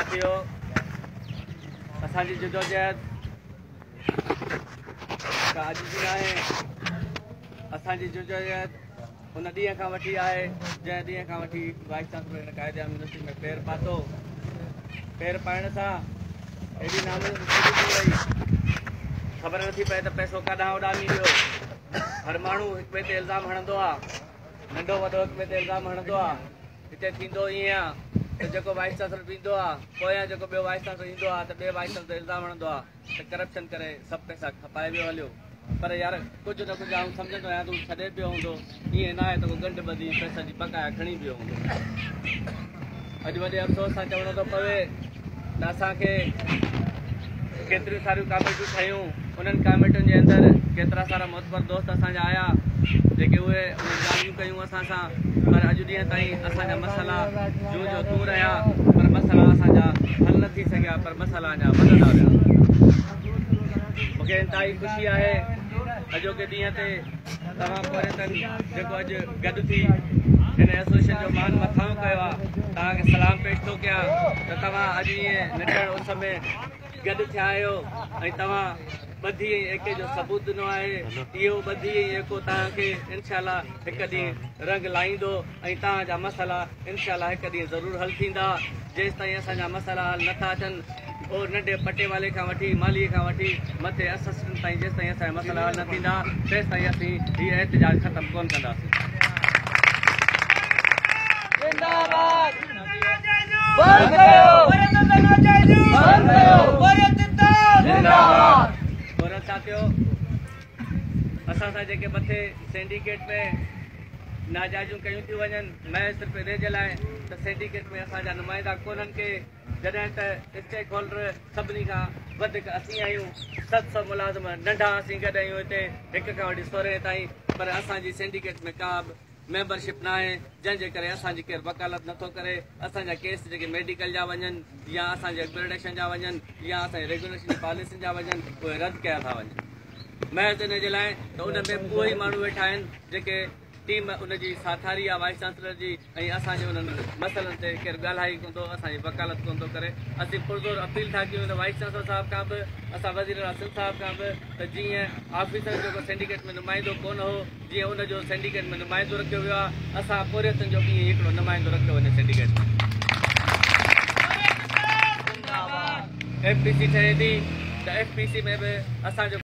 ساٿيو، اسان جي جدوجهد ڪا اڄ جي ناهي، اسان جي جدوجهد ان ڏينهن کان وٺي آهي جنهن ڏينهن کان وٺي وائيس چانسلر هن قائد اعظم يونيورسٽي ۾ پير پاتو. پير پائڻ سان ايڏي نامزدگي شروع ٿي وئي، خبر نٿي پئي ته پئسو ڪاڏانهن اڏامي ويو. هر ماڻهو هڪ ٻئي تي الزام هڻندو آ، ننڍو وڏو هڪ ٻئي تي الزام هڻندو آ. هتي ٿيندو ائين آ ته جيڪو وائيس چانسلر ويندو آ، پويان جيڪو ٻيو وائيس چانسلر ايندو آ ته ٻئي وائيس چانسلر تي الزام هڻندو آ ته ڪرپشن ڪري سڀ پئسا کپائي ويو هليو. پر يار ڪجهه نه ڪجهه آئون سمجهندو آهيان ته هو ڇڏي پيو هوندو، ائين ناهي ته ڪو ڳنڍ ٻڌي پئسن جي بقايا کڻي پيو هوندو. اڄ وڏي افسوس سان چوڻو ٿو پوي ته اسان کي ڪيتريون ساريون ڪاميٽيون ٺهيون، انهن ڪاميٽين جي اندر ڪيترا سارا معتبر دوست اسان جا آيا، جيڪي اهي انهن ڳالهيون ڪيون اسان سان، پر اڄ ڏينهن تائين اسان جا مسئلا جون جو تون رهيا، پر مسئلا اسان جا حل نه ٿي سگهيا، پر مسئلا اڃا وڌندا ويا. مون کي انتهائي خوشي آهي اڄوڪي ڏينهن تي توهان پورهيتن جيڪو اڄ گڏ ٿي هن ايسوسيئيشن جو مان مٿانهون ڪيو آهي، توهان کي سلام پيش ٿو ڪيان ته توهان اڄ ائين نٽهڻ اس ۾ گڏ ٿيا آهيو ۽ توهان ٻڌي ۽ ايڪي جو ثبوت ڏنو آهي. اهو ٻڌي ۽ ايڪو توهان کي انشاء الله هڪ ڏينهن رنگ لائيندو ۽ توهان جا مسئلا انشاء الله هڪ ڏينهن ضرور حل ٿيندا. جيستائين اسان جا مسئلا حل نٿا ٿين، او ننڍي پٽيوالي کان وٺي مالهي کان وٺي مٿي اسسٽنٽ تائين جيستائين اسان جا مسئلا حل نه ٿيندا، تيستائين اسين هي احتجاج ختم ڪونه ڪنداسين. پورهيت ساٿيو، اسان سان جيڪي مٿي سينڊيڪيٽ ۾ ناجائزيون ڪيون ٿيون وڃن، محض صرف انهي جي لاء ته سينڊيڪيٽ ۾ اسان جا نمائندا ڪونهن ڪي، جڏهن ته اسٽيڪ هولڊر سڀني کان وڌيڪ اسين آهيون، 700 ملازم ننڍا اسين گڏ آهيون هتي هڪ کان وٺي سورهين تائين، پر اسان جي سينڊيڪيٽ ۾ ڪا به ميمبرشپ ناهي، جنهن جي ڪري اسان جي ڪير وڪالت نٿو ڪري، اسان جا ڪيس جيڪي ميڊيڪل جا وڃن يا اسان جي اپگريڊيشن جا وڃن يا اسان جي ريگيوليشن جي پاليسين جا وڃن، اهي رد ڪيا ٿا وڃن، محض ان جي لاء ته ان ۾ اهي ئي ماڻهو ويٺا آهن جيڪي ٽيم ان جي ساٿاري آ وائيس چانسلر جي ۽ اسان جي انهن مسئلن تي ڪير ڳالهائي ئي ڪونه ٿو، اسان جي وڪالت ڪونه ٿو ڪري. اسين پرزور اپيل ٿا ڪيون وائيس چانسلر صاحب کان به، اسان وزير اعليٰ سنڌ صاحب کان به ته جيئن آفيسرن جو ڪو سينڊيڪيٽ ۾ نمائندو ڪونه هو، جيئن ان جو سينڊيڪيٽ ۾ نمائندو رکيو ويو آ، اسان پورهيتن جو به ائين ئي هڪڙو نمائندو رکيو وڃي سينڊيڪيٽ ۾. ايف پي سي ٺهي ٿي ته ايف پي سي ۾ به اسان جو.